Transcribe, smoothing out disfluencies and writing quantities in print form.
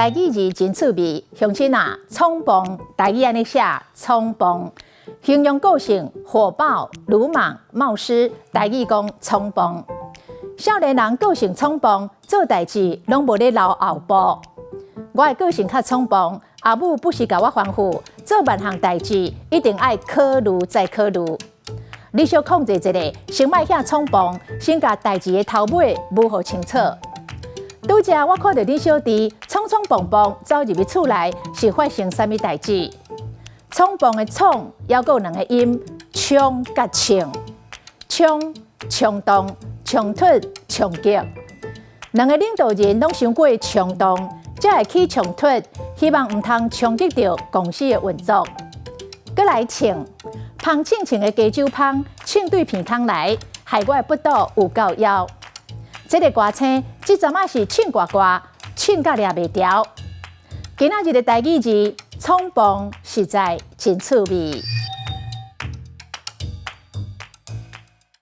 台語字真趣味，鄉親啊，衝暴，台語按呢寫，衝暴，形容個性火爆、魯莽、冒失，台語講衝暴。少年人個性衝暴，做代誌攏無咧留後步。我的個性較衝暴，阿母不時共我吩咐，做萬項代誌一定愛考慮再考慮。你小控制一下，先莫遐衝暴，先共代誌的頭尾模糊清楚。拄才我看著恁小弟衝衝蹦蹦走入去厝內，是發生啥物代誌？衝暴的衝，猶閣有兩個音，衝佮衝，衝衝動、衝突、衝擊。兩个領導人攏傷過衝動，才會起衝突，希望毋通衝擊著公司的運作。閣來衝，芳衝衝的加州芳，衝對鼻孔來，害我的腹肚有夠枵。這个歌星，這陣仔是唱歌歌，唱甲掠袂牢。今仔日的台語字，衝暴實在真趣味。